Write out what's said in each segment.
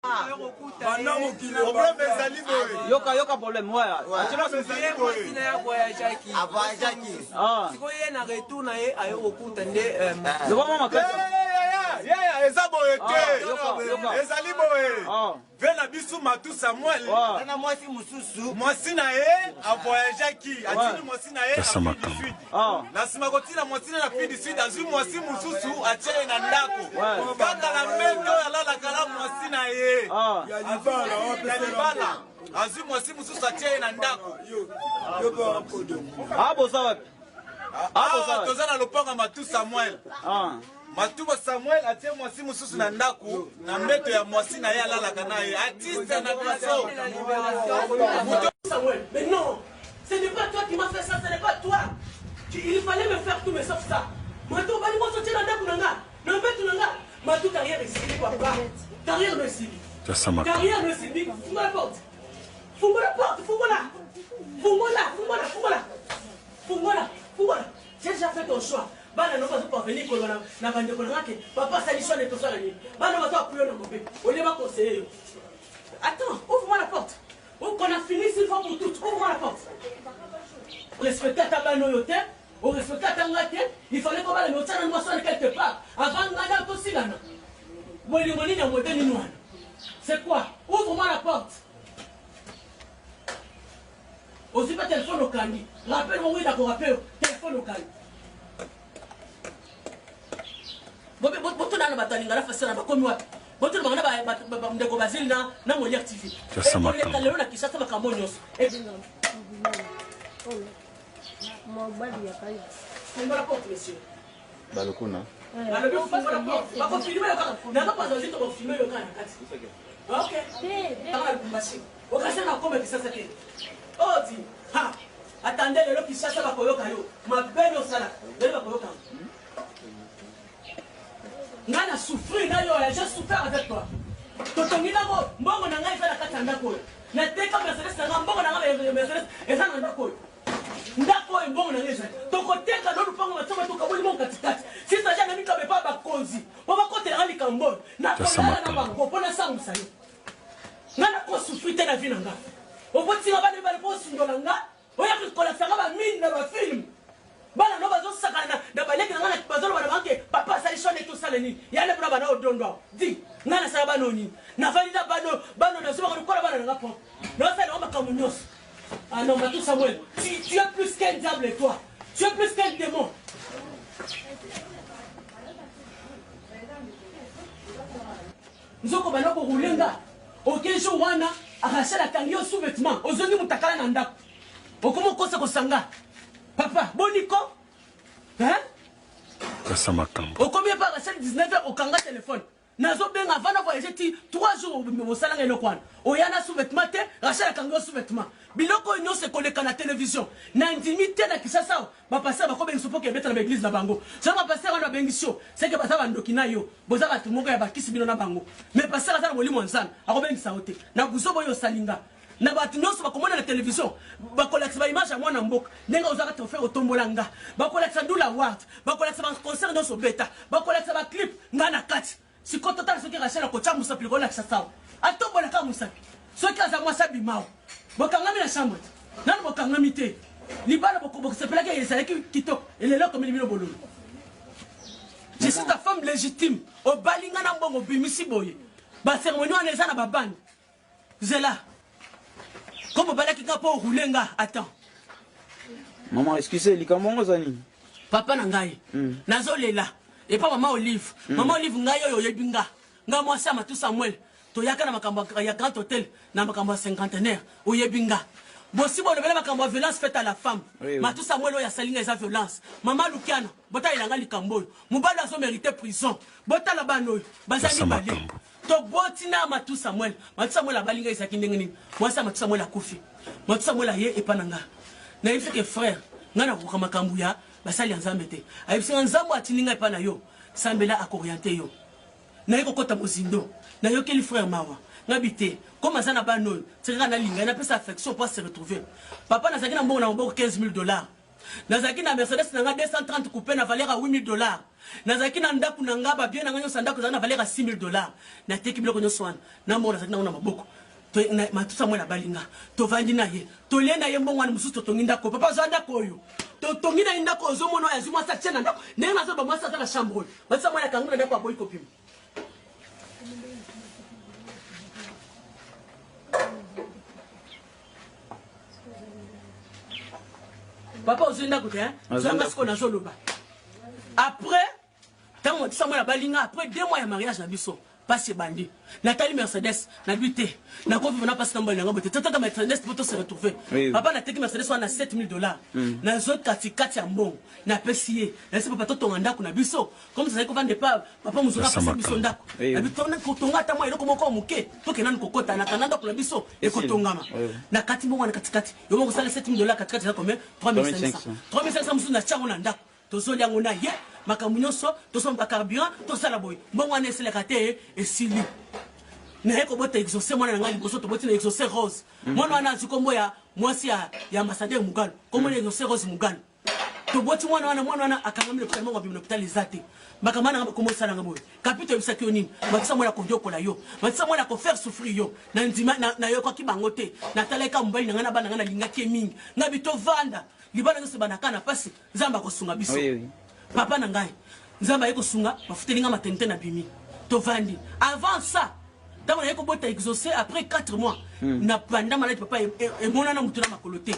Banda mokili problème ezali boye. Yoka yoka problème ouais. Problème ezali boye. Avoyageaki. Avoyageaki. Ah. Sikoyo ye na retour na ye aye kokuta nde euh, Loba mwa makasi. Yaya eza boye Ah, te. yoka, yoka. Ezali boye. Ah. Ve na biso Matu Samuel. Ouais. Na mwasi mosusu. Mwasi na ye avoyageaki. Atindi mwasi na ye na Afrique du Sud. Ah. Na nsima kotina mwasi na Afrique du Sud azwi mwasi mosusu atie ye na ndako. Ouais. Kaka na mbeto oyo alalaka na mwasi na ye. Ah. Ya libala. Azwi mwasi mosusu atie ye na ndako. Ah boza wapi? Ah boza Awa wapi? toza na lopango ya Matu Samuel. Ah. Matuba Samuel atie mwasi mosusu na ndako na mbeto ya mwasi na ye alalaka na ye artiste na biso moto Samuel, mais non, ce n'est pas toi qui m'as fait ça, ce n'est pas toi. Tu, il fallait me faire tout, mais sauf ça. Matou, bali moi sortir na ndako na nga, na mbeto na nga. Matou, carrière esili, papa. Carrière no esili. Carrière no esili. Fungola porte. Fungola porte, fungola. Fungola, fungola, fungola. Fungola, fungola. J'ai déjà fait ton choix. Bana no bazo parvenir koloba na, na bandeko na nga ke papa asali choix ne tosala nini. Bana bazo apuyo na mabe. Olie ba conseiller yo. Attends, ouvre-moi la porte. Oh, qu'on a fini s'il faut pour toutes. Ouvre-moi la porte. Respecte ata bana oyo te. Orespecte ata nga te. Il fallait ko bala mais otia na mwasi wana quelque part. Avant nga na tosilana. Bolingo nini ya modèle nini wana? C'est quoi? Ouvre-moi la porte. Ozwi mpe telefone okangi. Rappel moko ina ko rappel yo. Telefone okangi. Botuna na bato ya Lingala Fashion na bakomi wapi? Botuna bango na ndeko Basile na na Molière TV. Ekoleka lelo na Kinshasa makambo nyonso. Fungola porte monsieur. Balokuna. Balobi fungola porte. Bakofilme yo kaka. Naza panza nzito bakofilme yo kaka na kati. Ok. Kaka na Lubumbashi. Okasi na koma Kinshasa te. Odi. Ha. Attendez lelo Kinshasa bakoyoka yo. Mabe osala. Lelo bakoyoka. Nga na souffrir na yo, j'ai souffert avec toi. Totongi nango mbongo na ngai eza na kati ya ndako oyo. Nateka Mercedes na ngai mbongo na ngai Mercedes eza na ndako oyo. Ndako oyo mbongo na ngai ezali. Tokoteka no lupango matsoma tokaboli mbongo katikati. Sisa ja na mikabe pa bakonzi. Po bakotela ngai likambo oyo. Nakolala na bango mpo nasangwisa yo. Nga nako souffrir te na vie na nga. Oboti nga bana mibale po osundola nga. Oya kolakisa nga ba mine na ba film. Bana no bazosakana na baleki na nga bazoloba na bango ke papa asali choix nde tosala nini. Ya nde mpona bana odondo awa. Di nga nasala bana oyo nini. Navandi na bana oyo bana oyo nazobaka lokola bana na nga propre. Nazosala bango makambo nyonso. Ah non, Matou Samuel, tu es plus qu'un diable toi. Tu es plus qu'un démon. Nzoko banda ko rouler nga. Oke jour wana Rachel akangi yo sous vêtement ozongi mutakala na ndako. Okomi okosa kosanga. Papa boni ko? Hein? Kasa makambo. Okomi epa Rachel 19h okanga téléphone. Nazo benga avant na voyager ti 3 jours osala nga eloko wana. Oya na sous vêtement te, Rachel akangi yo sous vêtement. Biloko oyo nyonso ekoleka na télévision. Na ndimi te na Kinshasa awa. Ba pasteur bako bengisa po ke beta na ba eglise na bango. Soki ba pasteur wana babengisi yo, c'est que baza ba ndoki na yo. Boza batu moko ya ba kisi bino na bango. Mais pasteur aza na molimo ya Nzambe, akobengisa yo te. Na buzoba oyo osali nga. Na batu nionso bakomona na television, bakolakisa ba image ya mwana mboka ndenge ozwaka trophee otombola nga. Bakolakisa Ndula Award, bakolakisa ba concert nionso obeta, bakolakisa ba clip nga na kati. Sikoyo totala soki Rachel akotia mosapi likolo na kisasa awa. Atombola kaka mosapi. Soki aza mwasi abima awa. Bokangami na chambre te. Nanu bokangami te. Libala bokosepelaki ezalaki kitoko. Elelo ekomeli bino bololo. Je suis ta femme légitime. Obali nga na mbongo obimisi boye. Ba cérémonie wana eza na ba bande. Zela. Comme obalaki nga po roule nga, attends. Maman, excusez, likambo yango eza nini? Papa na ngai. Nazolela. Epa mama Olive. Mama Olive ngai oyo oyebi nga. Nga mwasi ya Matu Samuel. Toyaka na makambo ya Grand Hotel na makambo ya cinquantenaire. Oyebi nga. Bosi bolobela makambo ya violence faite à la femme. Oui, oui. Matu Samuel oyo asali nga eza violence. Mama Lukiana, botalela nga likambo oyo. Mobali azo merite prison. Botala bana oyo. Baza mibale. Toboti na Matu Samuel. Matu Samuel abali nga ezalaki ndenge nini? Mwasi ya Matu Samuel akufi. Matu Samuel aye epa na nga. Nayebisi ke frère, nga nakoka makambo ya basali ya Nzambe te. Ayebisi nga Nzambe atindi nga epa na yo, sambela ako orienter yo. Naye kokota mozindo. Nayokeli frère mawa. Nga bi te, comme aza na bana oyo, tika kaka nalinga ye, napesa affection po a se retrouver. Papa nazalaki na mbongo na maboko 15 000 dollars. Nazalaki na Mercedes na nga 230 coupe na valeur ya 8000 dollars. Nazalaki na ndako na nga, ba biens na nga nyonso ya ndako ezalaki na valeur ya 6000 dollars. Nateki biloko nyonso wana na mbongo nazalaki nango na maboko. Matu Samuel abali nga, tovandi na ye, tolie na ye mbongo wana mosusu, totongi ndako. Papa azwa ndako oyo, totongi na ye ndako oyo, ozomona oyo azwi mwasi atie na ndako. Ndenge nazoloba mwasi aza na chambre oyo. Matu Samuel akangi na ndako aboyi kobima. Papa ozwi ndako te, zanga sikoyo nazoloba. Après ntango Matu Samuel abali nga, après 2 mois ya mariage na biso, pasi ebandi. Natali Mercedes, nabi te nakoki na pasi na mobali nanga bote, totaka Mercedes po to se retrouver. Papa, nateki Mercedes wana na 7000 dollars, nazwi katikati ya mbongo, napesi ye, nayesi papa totonga ndako na biso comme tozali kovanda epa papa mozonga apesi biso ndako, nabi kotonga ata mwa eloko moko ya moke, tokenda nanu kokota na tanda ndako na biso ekotongama. Na kati mbongo wana katikati, yo moko osala 7000 dollars, katikati eza combien? 3500. 3500 mosusu na tiango na ndako, tozolia yango na ye makambo nyonso, tosomba carburant, tosala boye. Mbongo wana eselaka te, esili. Naye kobota Exaucé, mwana na ngai liboso. Toboti na Exaucé Rose. Mwana wana azwi kombo ya mwasi ya ambassadeur Mugalo, kombo na Exaucé Rose Mugalo. Toboti mwana wana, mwana wana akangami na hôpital, moko abimi na hôpital eza te. Makambo wana bakomi osalanga boye, kapito oyebisaki yo nini? Matisa mwana koniokola yo, matisa mwana kofaire souffrir yo. Na ndima nayokaki bango te, natalaki kaka mobali na ngai na bana ngai, nalingaki ye mingi. Ngai bi tovanda libala nyonso ebandaka na mpasi, Nzambe akosunga biso. Papa na ngai, Nzambe aye kosunga, bafuteli ngai maternité, na bimi, tovandi. Avant ça, ntango naye kobota Exaucé après 4 mois, na banda maladi papa, emonana motu na makolo te.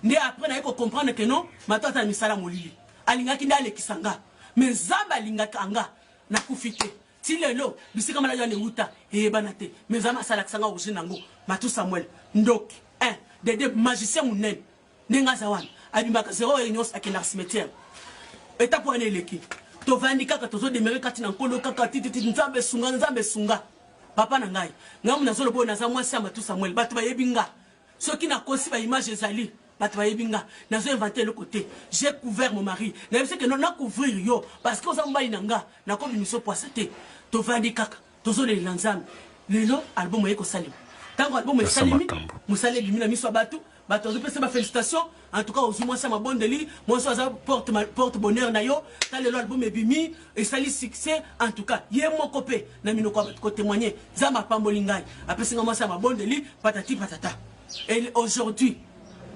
Nde après naye kocomprendre que non, mato ata na misala molili alingaki nde alekisa nga, mais Nzambe alingaka nga, nakufi te ti lelo. Bisika maladi wana ewuta eyebana te, mais Nzambe asalakisa nga origine yango. Matu Samuel ndoki 1 dede magicien monene, ndenge aza wana abimaka 0 heure nyonso akendaka cimetière. Etape wana eleki, tovandi kaka, tozodemere kati na nkolo kaka tititi. Nzambe esunga, Nzambe esunga. Papa na ngai, ngai nazoloba oyo, naza mwasi ya Matu Samuel, bato bayebi nga. Soki nakosi, baimage ezali, bato bayebi nga, nazo invente eloko te. J'ai couvert mon mari, nayebisi ke non, nacouvrir yo parce que oza mobali na nga, nakobimisa poisa te. Tovandi kaka, tozolelela Nzambe. Lelo album eye kosalema. Ntango album esalemi, mosala ebimi na miso ya bato, bato bazopesa bafélicitation. En tout cas ozwi mwasi ya mabondeli, mwasi aza porte, porte bonheur na yo. Ta lelo album ebimi, esali succès. En tout cas ye moko mpe na minoko ya bato kotémoigne: Nzambe apamboli ngai, apesi ngai mwasi ya mabondeli, patati patata. Et aujourd'hui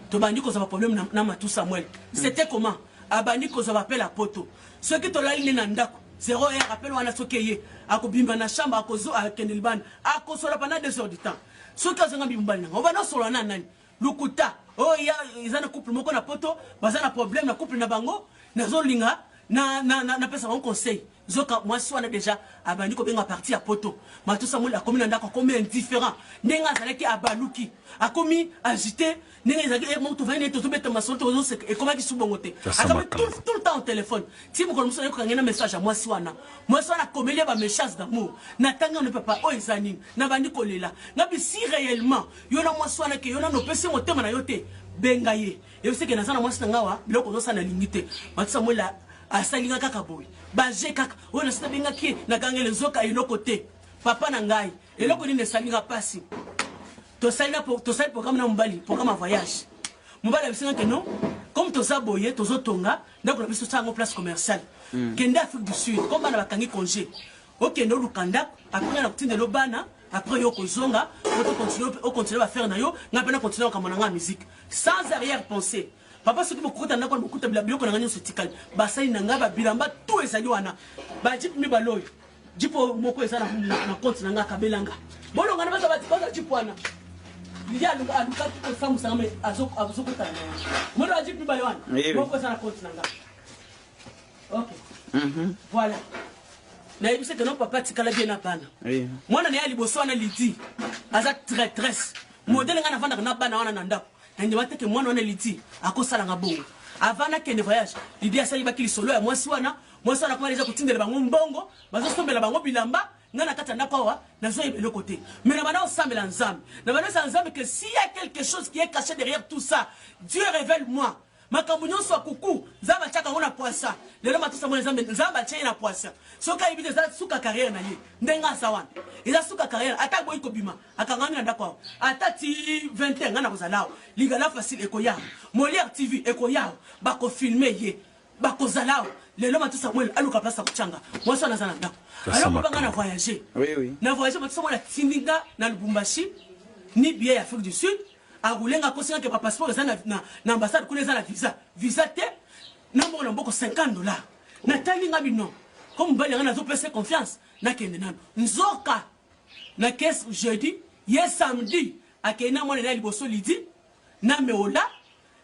tobandi kozwa baproblème na Matu Samuel. C'était comment? Abandi kozwa baappel ya poto. Soki tolali nde na ndako, 0 heure, appel wana soki eye, akobimba na chambre, akozo akende libanda, akosola pendant 2 heures du temps. Soki azonga, mibali nanga, obanda osola na nani? Lukuta oyo ya eza na couple moko na poto, baza na problème na couple na bango, nazolinga napesa bango conseil. Zoka mwasi wana déjà abandi kobenga parti ya poto. Matu Samuel akomi na ndako, akomi indifférent. Ndenge azalaki, abaluki, akomi agité. Ndenge ezalaki moko, tovandi nde tozobeta masolo, tozoseka, ekomaki su bongo te. Akomi tout le temps au téléphone. Ti mokolo mosusu ayokokange na message ya mwasi wana. Mwasi wana akomeli ye bamessage d'amour. Natangi wana, papa oyo eza nini? Nabandi kolela. Ngabi si réellement yo na mwasi wana ke yo nano opesi motema na yo te, benga ye, yebisi ke naza na mwasi na nga wa biloko ozosala nalingi te. Matu Samuel asalinga kaka boye, baje kaka oyo nasi nabengaki ye, nagangele, nzoka eloko te. Papa na ngai, eloko nini esalinga mpasi? Tosali programme na mobali, programme ya voyage. Mobali abisinga ke non, comme toza boye, tozotonga ndako na biso, tosala yango place commerciale, kende Afrique du Sud, comme bana bakangi congé, okende oluka ndako. Après nga na kotindela bana, après yo kozonga ocontinue baaffaire na yo, ngai mpe na continue makambo na ngai ya musique. Sans arrière pensée, papa, soki bokota ndako wana, bokuta biloko na ngai nyonso etikali, basali na ngai, babilamba, tout ezali wana, bajeep mibale oyo, jeep moko eza na compte na ngai, akabelanga bolonga na baza jeep wana. Lidi alukaki kosambwisanga, me azokotala na yango. Mona bajeep mibale wana, moko eza na compte na ngai. Ok, voilà, nayebisi ke no papa tikala bien na bana. Mwana na ye ya liboso wana Lidi aza traîtresse. Modele ngai navandaka na bana wana na ndako, nandima te ke mwana wana Lidi akosalanga bongo. Avant nakende voyage, Lidi asali baki lisolo ya mwasi wana. Mwasi wana akoma deja kotindela bango mbongo, bazosombela bango bilamba. Ngai na kati ya ndako awa nazoyeba eloko te, mais na banda osambela Nzambe, na banda osala Nzambe que s'il y a quelque chose qui est caché derrière tout ça, Dieu, révèle moi. Makambo nyonso ya kuku Nzambe atiaka yango na pwasa. Lelo Matusa mwana Nzambe, Nzambe atie ye na pwasa. Soki ayebi te eza suka carrière na ye. Ndenge aza wana. Eza suka carrière ata aboyi kobima akangami na ndako awa. Ata ti 20 heures ngai nakozala awa. Lingala facile ekoya awa. Molière TV ekoya awa. Bako filmer ye. Bakozala awa. Lelo Matusa Samuel aluka place ya kotia nga. Mwasi wana aza na ndako. Alors koba nga na voyager. Oui, oui. Na voyager Matusa Samuel atindi nga na Lubumbashi ni billet ya Afrique du Sud. Aroule nga akosi nga ke ba passeport eza na, na, na ambassade kuna eza na visa. Visa te. Na mbongo na mboko 50 $. Natali nga bino. Comme mobali na nga nazopesa confiance, nakende nano. Nzoka na kese jeudi, ye samedi akei na mwana na ye liboso Lydie na Meola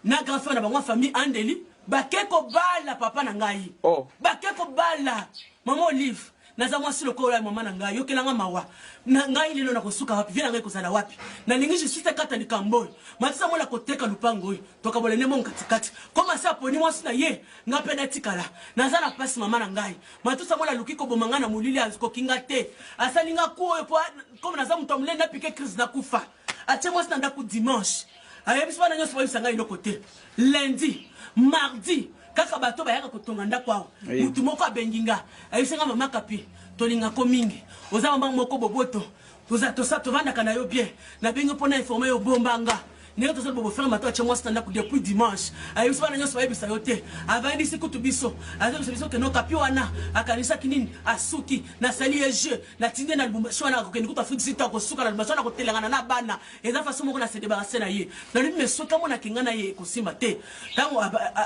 na grand frère na bango famille Andeli bake kobala papa na ngai. Oh. Bake kobala mama Olive. Naza mwasi lokola ya mama na ngai, yokela nga mawa. Na ngai lelo nakosuka wapi? Vie na ngai ekozala wapi? Nalingi justice ekata likambo oyo. Matisa mola koteka lupango oyo. Tokabola nde mbongo katikati. Comme asi aponi mwasi na ye, nga pe natikala. Naza na pasi mama na ngai. Matusa mola aluki koboma nga na molili akoki nga te. Asali nga coup oyo po comme naza moto ya monene na pique crise nakufa. Atie mwasi na ndako dimanche. Ayebisi bana nyonso bayebisa ngai eloko te. Lundi, mardi, kaka bato bayaka kotonga ndako awa. Mutu moko abengi nga. Ayebisi nga mama Kapi, tolingako mingi. Oza mama moko boboto. Toza tosa tovandaka na yo bien. Nabengi mpo na informer yo bomba nga. Ndenge tozali bobo frère Mato atie mwasi na ndako depuis dimanche. Ayebisi bana nyonso bayebisa yo te. Avandisi kutu biso. Azobisa biso ke no Kapi wana akanisaki nini? Asuki. Nasali ye jeu. Natindi ye na Lubumbashi wana akokende kutu Afrique du Sud to akosuka na Lubumbashi wana akotelengana na bana. Eza façon moko na se débarrasser na ye. Nalobi mais soki amonaki nga na ye ekosimba te. Tango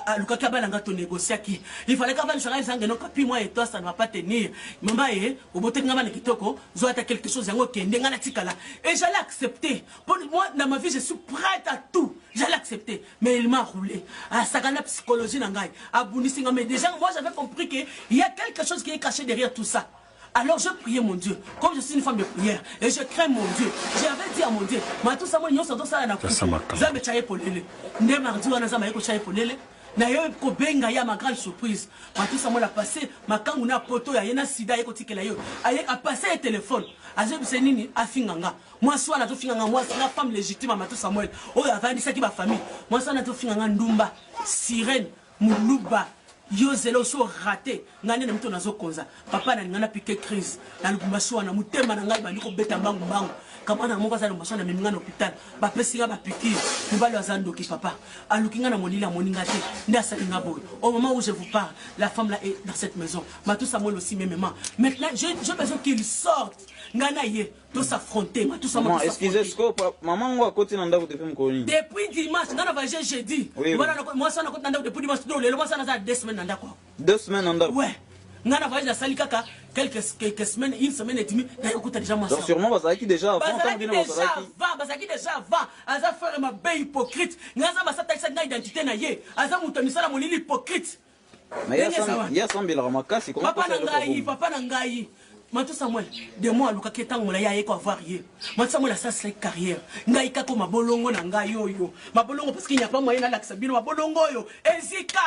alukaki abala nga to negociaki. Il fallait k'avandisa nga ayebisa nga no Kapi moi et toi ça ne va pas tenir. Mama ye oboteli nga bana kitoko zwa ata quelque chose yango okende nga natikala. Et j'allais accepter. Pour moi dans ma vie je suis prête à tout. J'allais accepter. Mais il m'a roulé. Asakana psychologie na ngai. Abundisi nga mais déjà moi j'avais compris que il y a quelque chose qui est caché derrière tout ça. Alors je priais mon Dieu, comme je suis une femme de prière et je crains mon Dieu. J'avais dit à mon Dieu, matusa moi nyonso tosala na kuku. Nzambe tya ye polele. Nde mardi wana Nzambe aye kotya ye polele. Na ye kobenga ye ma grande surprise. Matusa moi la passé makangu na poto ya ye na sida aye kotikela ye. Aye a passé ye téléphone. Azobisa nini afinga nga. Mwasi wana azofinga nga mwasi nga femme légitime ya Matu Samuel oyo avandisaki ba famille. Mwasi wana azofinga nga ndumba, sirène, muluba. Yo zela osi o rate ngai nde na mito nazo konza papa na linga na pique crise na Lubumbashi wana motema na ngai ebandi kobeta mbangu mbangu kamwana moko aza Lubumbashi wana amemi ngai na hopital bapesi ngai ba piqure mobali oyo aza ndoki papa aluki ngai na molili amoni ngai te nde asali ngai boye au moment où je vous parle la femme là est dans cette maison Matou Samuel aussi mêmement maintenant j'ai besoin qu'il sorte ngai na ye to s'affronter ma tout ça maman excusez siko maman ngo akoti na ndako depuis mokolo nini depuis dimanche nga na voyage jeudi oui, oui. mwasi wana akoti na ndako depuis dimanche donc lelo mwasi wana aza 2 semaines na ndako 2 semaines na ndako ouais nga na voyage nasali kaka quelques semaines, une semaine et demie, naye kokuta déjà mwasi. Donc sûrement bazalaki déjà avant, bazalaki déjà avant, bazalaki déjà avant. Aza frère mabe hypocrite. Nga aza masata nga identité na ye. Aza moto ya misala molili hypocrite. Ye asambelaka makasi. Papa na ngai, papa na ngai Matou Samuel, de moi alukaki ntango molai aye ko avoir ye. Matou Samuel asalaki carrière. Ngai kaka mabolongo na ngai oyo. Mabolongo parce qu'il n'y a pas moyen nalakisa bino mabolongo oyo. Ezika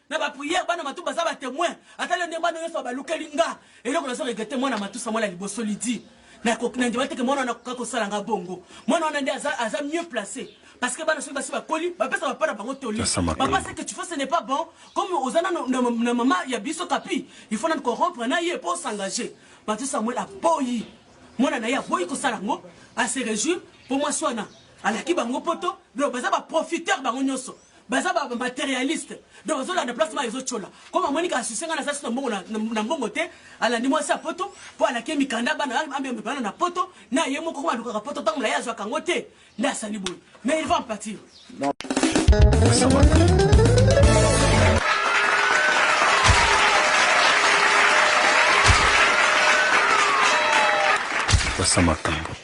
na ba prière bana Matou baza ba témoin. Ata le ndenge bana nyonso balukeli nga. Eloko nazo regretter mwana Matou Samuel ya liboso Lydie. Nandima te ke mwana wana akoka kosala nga bongo. Mwana wana nde aza, aza mieux placé. Parce que bana soki basi bakoli, bapesa papa na bango toli. Papa, ce que tu fais, ce n'est pas bon. Comme oza na, na, na mama ya biso Kapi, il faut nanu corrompre na ye pour s'engager. Matou Samuel aboyi. Mwana na ye aboyi kosala yango, a se réjouir po mwasi wana alaki bango poto, donc baza ba profiteur bango nyonso. Baza ba matérialiste. Donc bazolanda place ma ezotiola. Comme amoni ka succès nga naza na mbongo na, na mbongo te, alandi mwasi ya poto po alaki mikanda bana ambe bana na poto, na ye moko koma alukaka poto ntango molayi azwaka yango te. Nde asali boye. Mais il va en pâtir. Pasa makambo.